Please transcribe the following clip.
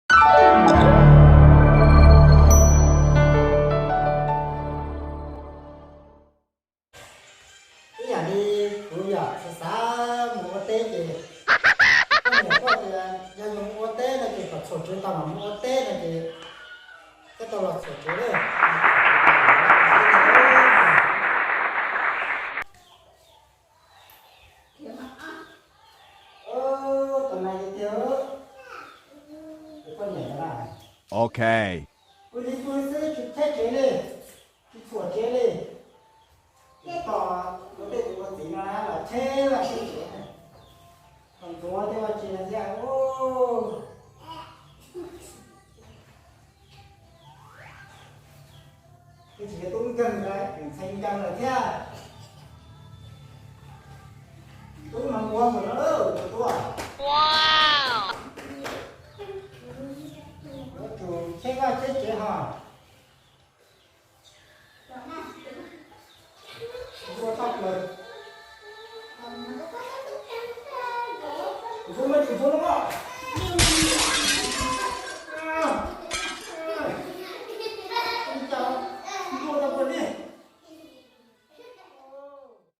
Ib yam li kuv yom, xav xav mus ua teb ces koj niam koj tias yog yus mus ua teb no ces kom txhuam tsev tau mas mus ua teb no ces koj tau los txhuam tsev li. Tus na tiag tiag, tus poj niam no na. Ok. Pw li pw xwb tsis cheb tsev li, tsis txhuam tsev li. Ces tos ua tej tus ua txiv no los cheb vaj cheb tsev, thaum ntxuav tej vaj tsev no thiab. Twb tsis yog tub nkeeg lawm, tseem ntxhee nkeeg lawm thiab. Tub no ua mus no tus tub, yuav tsum cheb vaj cheb tsev ho. Ua tau plaws. Tus tub muab tsis ntxuav lub os.